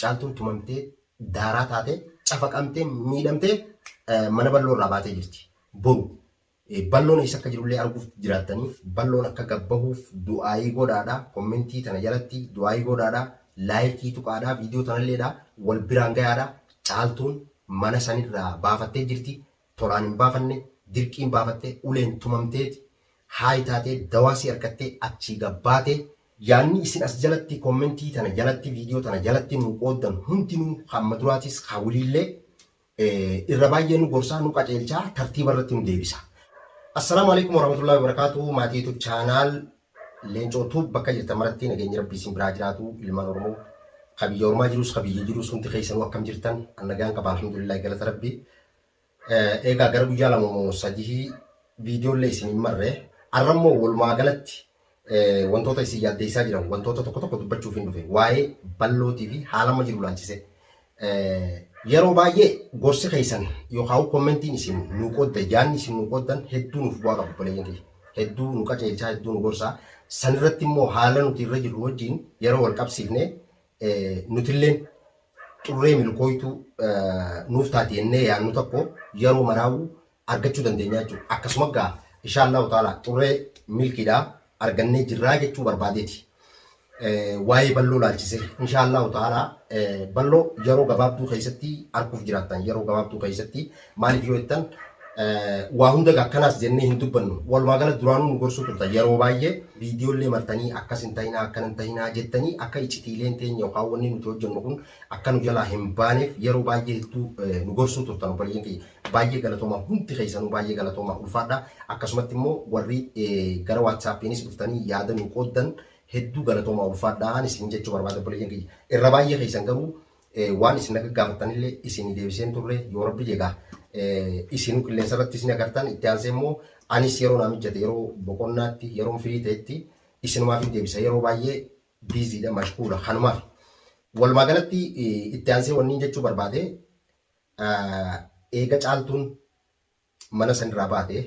Caaltuun tumamtee daaraa taatee cafaqamtee miidhamtee mana balloo irraa baatee jirti. Boru balloon eessa akka jirullee arguuf jiraattanii balloon akka gabbahuuf du'aayii godhaadha. Kommentii tana jalatti du'aayii godhaadha. Laayikii tuqaadha. Viidiyoo tanalleedha. Wal biraan gayaadha. Caaltuun mana sanirraa baafattee jirti. Tolaan hin baafanne dirqiin baafattee uleen tumamteeti haay taatee dawaa si arkattee achii gabbaatee Yaanni isin as jalatti commentii tana jalatti video tana jalatti nuu qooddan hundinuu ka amma duraatis ka wiliillee irra baay'ee nu gorsaa nu qaceelchaa tartiiba irratti nu deebisa. Assalaamu alaikum warahmatullahi wabarakatuh maatii YouTube channel Leencoo Tube bakka jirtan maratti nageenyi rabbii isin biraa jiraatu ilmaan Oromoo ka biyya ormaa jirus ka biyya jirus hundi keessanuu akkam jirtan an nagaan qaba alhamdulillah galata rabbii. Egaa gara guyyaa 2 moo 3 viidiyoollee isin hin marre. Har'a immoo walumaa galatti wantoota isin yaaddeessaa jiran wantoota tokko tokko dubbachuuf hin dhufe. Waa'ee ballootii fi haala amma jiru ilaalchise. Yeroo baay'ee gorsi keessan yookaan kommentiin isin nu qooddan yaadni isin nu qooddan hedduu nuuf bu'aa qaba obboleeyyan kiyya. Hedduu nu qajeelchaa hedduu nu gorsaa. Sanirratti immoo haala nuti irra jirru wajjin yeroo wal qabsiifne nutilleen xurree milkooytuu nuuf taati jennee yaannu tokko yeroo maraawuu argachuu dandeenya jechuudha. Akkasuma gaa insha Allahu ta'ala xurree milkiidhaa argannee jirraa jechuu barbaadeeti. Waa'ee balloo laalchisee insha Allahu ta'ala balloo yeroo gabaabduu keessatti arguuf jiraattan yeroo gabaabduu keessatti maaliif yoo jettan waa hunda akkanaas jennee hin dubbannu. Walumaa gala duraanuu nu gorsuu turtan yeroo baay'ee viidiyoolee martanii akkas hin ta'inaa akkana hin ta'inaa jettanii akka icitiileen teenya yookaan wanni nuti hojjennu kun akka nu jalaa hin baaneef yeroo baay'ee hedduu nu gorsuu turtan obboleeyyan kiyya. Baay'ee galatoomaa hundi keessanuu baay'ee galatoomaa ulfaadha. Akkasumatti immoo warri gara waatsaappiinis dhuftanii yaada nu qooddan hedduu galatoomaa ulfaadha isin jechuu barbaada obboleeyyan kiyya. Irra baay'ee keessan garuu Waan isin na gaggaafattanillee isinii deebiseen turre yoo rabbi jedha isinuu qilleensa irratti isin agartan itti aansee immoo anis yeroo naa mijjate yeroo boqonnaatti yeroon firii ta'etti isinumaaf hin deebisa yeroo baay'ee biiziidha mashkuula kanumaaf. Walumaa galatti itti aansee wanni jechuu barbaade eega caaltuun mana sanirraa baate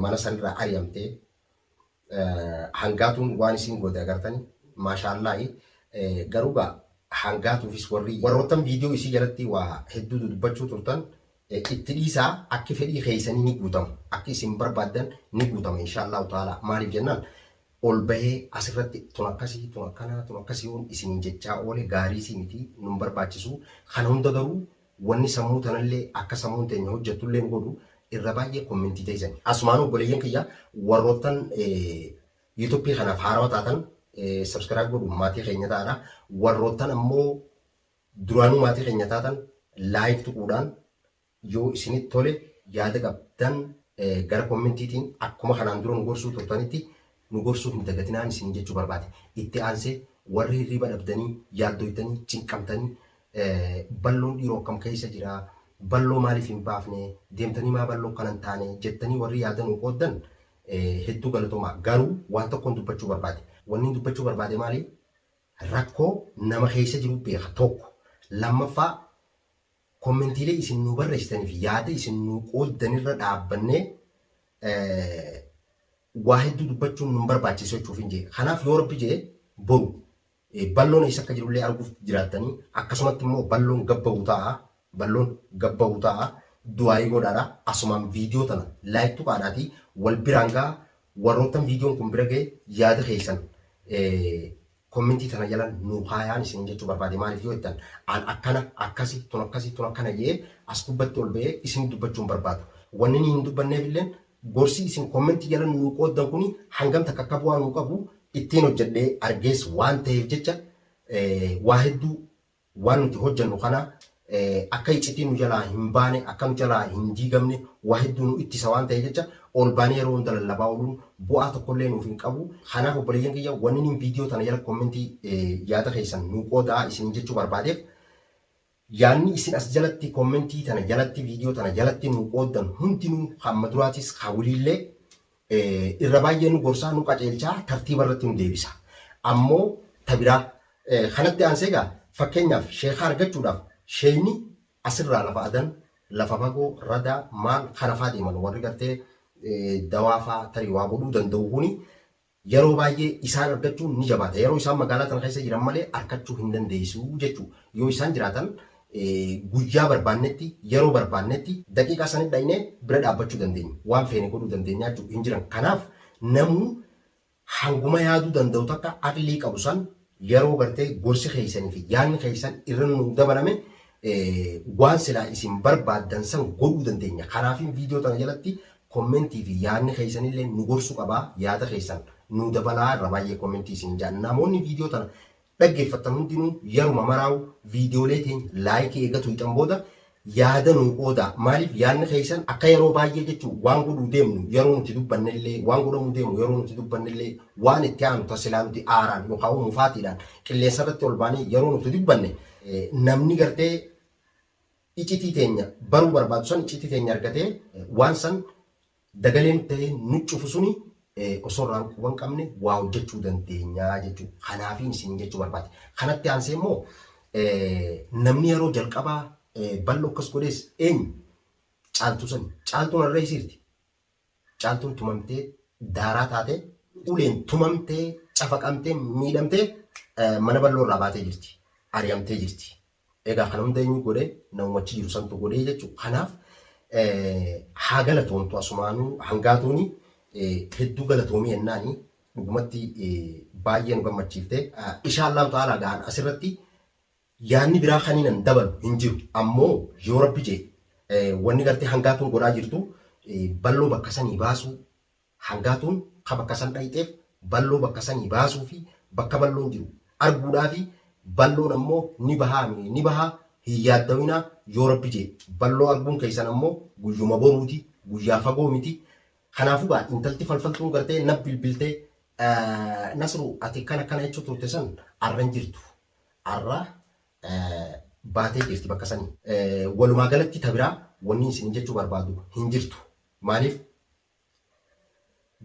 mana sanirraa ari'amtee hangaatuun waan isiin goote agartani maashaallahi garuu gaa hangaatuufis warri warroottan viidiyoo isii jalatti waa hedduu dudubbachuu turtan itti dhiisaa akki fedhii keessanii ni guutama akki isin barbaaddan ni guutama inshaallahu ta'ala maaliif jennaan ol bahee asirratti tun akkasii tun akkanaa tun akkasii yoon isiniin jechaa oole gaariisii miti nun barbaachisu kana hunda garuu Wanni sammuu tanallee akka sammuun teenya hojjattullee nu godhu irra baay'ee commentii teessani. Asumaanuu obboleeyyan kiyya warroottan YouTube kanaaf haarawa taatan subscribe godhuun maatii keenya ta'aadha. Warroottan ammoo duraanuu maatii keenya taatan like tuquudhaan yoo isinitti tole yaada qabdan gara commentiitiin akkuma kanaan dura nu gorsuu turtanitti nu gorsuu hin dagatinaan isiniin jechuu barbaade. Itti aansee warri hirriiba dhabdanii yaaddoytanii cinqamtanii Balloon dhiiroo akkam keessa jira? Balloo maaliif hin baafne? Deemtanii maa balloo akkana hin taane? Jettanii warri yaada nuu qooddan hedduu galatoomaa. Garuu waan tokkoon dubbachuu barbaade. Wannin dubbachuu barbaade maali? Rakkoo nama keessa jiru beeka tokko. Lammaffaa kommentiilee isin nuu barreessitanii fi yaada isin nuu qooddanirra dhaabbannee waa hedduu dubbachuun nun barbaachisu jechuuf hin jee. Kanaaf yoo rabbi jee boru Balloon eessa akka jirullee arguuf jiraattanii akkasumatti immoo balloon gabbahu ta'a balloon gabbahu ta'a du'aayii godhaadha asumaan viidiyoo tana laayik tuqaadhaatii wal biraan ga'a warroottan viidiyoon kun bira ga'e yaada keessan kommentii tana jala nuu kaayaan isin jechuu barbaade maaliif yoo jettan an akkana akkasi tun akkasi tun akkana jee as gubbatti ol ba'ee isin dubbachuu hin barbaadu wanni ni hin dubbanneef illeen Gorsi isin comment jala nuu qooddan kuni hangam takka akka bu'aa nuu qabu ittiin hojjedhee argees waan taheef jecha waa hedduu waan nuti hojjennu kana akka iccitiin nu jalaa hin baane akka nu jalaa hin diigamne waa hedduu nu ittisa waan ta'eef jecha ol baanee yeroo hunda lallabaa ooluun bu'aa tokkollee nuuf hin qabu. Kanaaf obboleeyyan kiyya wanni niin viidiyoo tana jala kommentii yaada keessan nuu qoodaa isiniin jechuu barbaadeef Yaanni isin as jalatti commentii tana jalatti video tana jalatti nuu qooddan hundinuu ka amma duraatis ka wiliillee irra baay'ee nu gorsaa nu qaceelchaa tartiiba irratti nu deebisa. Ammoo ta biraa kanatti aansee egaa fakkeenyaaf sheeka argachuudhaaf sheeyni asirraa lafa adan lafa fagoo radaa maal kana faa deeman warri gartee dawaa faa tarii waa godhuu danda'u kuni. Yeroo baay'ee isaan argachuun ni jabaata. Yeroo isaan magaalaa tana keessa jiran malee arkachuu hin dandeessu jechuudha. Yoo isaan jiraatan guyyaa barbaannetti, yeroo barbaannetti, daqiiqaa sanitti dhaynee bira dhaabbachuu dandeenya. Waan feene godhuu dandeenya jechuudha hin jiran. Kanaaf namuu hanguma yaaduu danda'u takka aqlii qabu san yeroo gartee gorsi keessanii fi yaadni keessan irra nu dabalame waan silaa isin barbaaddan san godhuu dandeenya. Kanaafin viidiyoo tana jalatti kommentii fi yaadni keessanillee nu gorsuu qabaa, yaada keessan nu dabalaa irra baay'ee kommentii isin jaan. Namoonni viidiyoo tana dhaggeeffattan hundinuu yeruma maraa'u viidiyoolee teenya laayikii eegatu hixan booda yaada nuu qoodaa. Maaliif yaadni keessan akka yeroo baay'ee jechuun waan godhuu deemnu yeroo nuti dubbannellee, waan godhamuu deemu yeroo nuti dubbannellee, waan itti aanu tasilaa nuti aaraan yookaan mufaatiidhaan qilleensa irratti ol baanee yeroo nuti dubbanne namni gartee icitii teenya baruu barbaadu san icitii teenya argatee waan san dagaleen ta'ee nu cufu suni osoo irraan quban qabne waa hojjechuu dandeenya jechuudha. Kanaafiin isin jechuu barbaade. Kanatti aansee immoo namni yeroo jalqabaa bal'oo akkas godhees eenyu? Caaltuu sani. Caaltuun har'a isiirti. Caaltuun tumamtee daaraa taatee uleen tumamtee cafaqamtee miidhamtee mana bal'oo irraa baatee jirti. Ari'amtee jirti. Egaa kana hunda eenyu godhe? Namuma achi jiru santu godhee jechuudha. Kanaaf haa galatoomtu asumaanuu hangaatuuni hedduu galatoomii jennaani dhugumatti baay'ee nu gammachiifte. Insha Allahu ta'ala ga'an asirratti yaadni biraa kaniinan dabalu hin jiru. Ammoo yoo rabbi jee wanni gartee hangaatuun godhaa jirtu balloo bakka sanii baasuu, hangaatuun ka bakka san dhayxeef balloo bakka sanii baasuu fi bakka balloon jiru arguudhaafi, balloon ammoo ni bahaa ni bahaa hin yaaddawinaa. Yoo rabbi jee balloo arguun keessan ammoo guyyuma boruuti, guyyaa fagoo miti. Kanaafuu gaa intalti falfaltuun gartee na bilbiltee Nasru ati kana kana jechuu turte san arra hin jirtu. Arra baatee jirti bakka sanii. Walumaa galatti ta biraa wanni isin jechuu barbaadu hin jirtu. Maaliif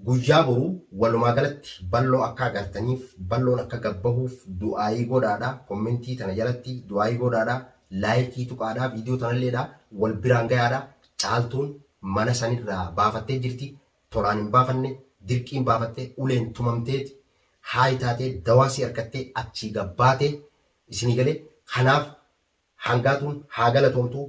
guyyaa boruu walumaa galatti balloo akka agartaniif, balloon akka gabbahuuf du'aayii godhaadha. Kommentii tana jalatti du'aayii godhaadha. Laayikii tuqaadha. Viidiyoo tanalleedha. Wal biraan gayaadha. Caaltuun mana sanirraa baafattee jirti. Tolaan hin baafanne, dirqiin baafattee, uleen tumamteeti, haayi taatee, dawaasii argattee achii gabbaatee isinii galee. Kanaaf hangaatuun haa galatoomtu.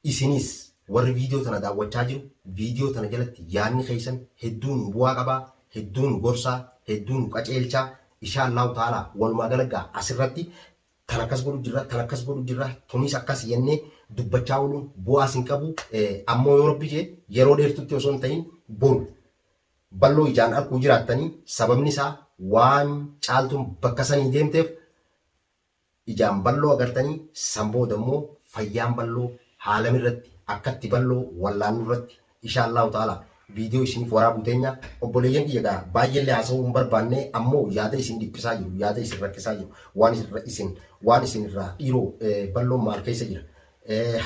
Isinis warri viidiyoo tana daawwachaa jiru viidiyoo tana jalatti yaadni keessan hedduu nu bu'aa qabaa, hedduu nu gorsaa, hedduu nu qaceelchaa. Insha Allahu ta'ala walumaa galaggaa asirratti tan akkas godhu jirra, tan akkas godhu jirra, tunis akkas jennee dubbachaa ooluun bu'aas hin qabu. Ammoo yoo rabbi jee yeroo dheertutti osoo hin ta'in boru balloo ijaan arguu jiraattanii, sababni isaa waan caaltuun bakka sanii deemteef ijaan balloo agartanii, san booda immoo fayyaan balloo haalam irratti akkatti balloo wallaannu irratti insha Allahu ta'ala viidiyoo isiniif waraabuu teenya. Obboleeyyan kiyya gaa baay'eellee haasa'uu hin barbaanne, ammoo yaada isin dhiphisaa jiru, yaada isin rakkisaa jiru, waan isin waan isin irraa dhiiroo balloon maal keessa jira,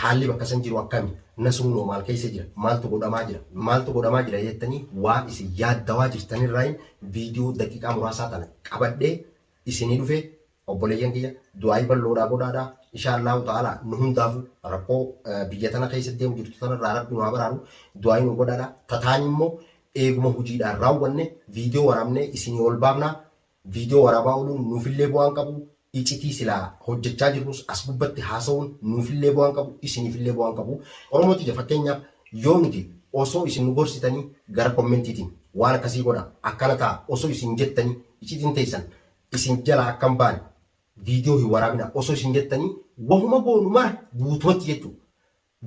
haalli bakka san jiru akkami, Nasruunoo maal keessa jira, maaltu godhamaa jira, maaltu godhamaa jira jettanii waan isin yaaddawaa jirtanirraayin viidiyoo daqiiqaa muraasaa tana qabadhee isinii dhufe. Obboleeyyan kiyya, du'aayii balloodhaa godhaadha. Insha Allahu ta'ala nu hundaafu rakkoo biyya tana keessa deemu jirtu tanarraa rabbi nu haa baraaru, du'aayii nu godhaadha. Tataanii immoo eeguma hojiidhaan raawwanne viidiyoo waraabnee isinii ol baafna. Viidiyoo waraabaa ooluun nuufillee bu'aan qabu, icitii silaa hojjechaa jirrus as gubbatti haasa'uun nuufillee bu'aan qabu, isiniifillee bu'aan qabu. Oromoo tiyya, fakkeenyaaf yoo nuti osoo isin nu gorsitanii gara kommentiitiin waan akkasii godha, akkana ta'a osoo isin jettanii, icitiin teessan isin jalaa akka hin baane viidiyoo hin waraabina osoo isin jettanii, wahuma goonu mara guutumatti jechuudha.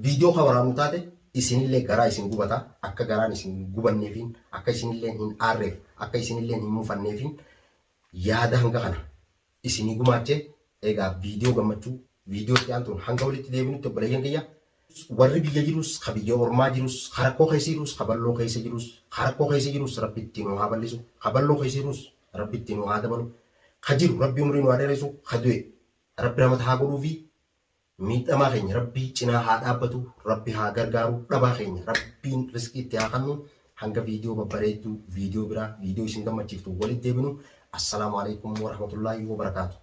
Viidiyoo kan waraabnu taate isinillee garaa isin gubata. Akka garaan isin gubanneefiin, akka isinillee hin aarreef, akka isinillee hin mufanneefiin yaada hanga kana isinii gumaachee. Egaa viidiyoo gammachuu viidiyoo itti aantuun hanga walitti deebinutti, obboleeyyan kiyya, warri biyya jirus, ka biyya ormaa jirus, ka rakkoo keessa jirus, ka balloo keessa jirus, ka rakkoo keessa jirus rabbi itti nu haa bal'isu, ka balloo keessa jirus rabbi itti nu haa dabalu, ka jiru rabbi umrii nu haa dheeressu, ka du'e rabbi ramata haa godhuufi, miidhamaa keenya rabbi cinaa haa dhaabbatu, rabbi haa gargaaru, dhabaa keenya rabbiin riskii itti haa kennu. Hanga viidiyoo babbareedduu, viidiyoo biraa, viidiyoo isin gammachiiftu walitti deebinu, assalaamu alaikum warahmatullaahi wabarakaatu.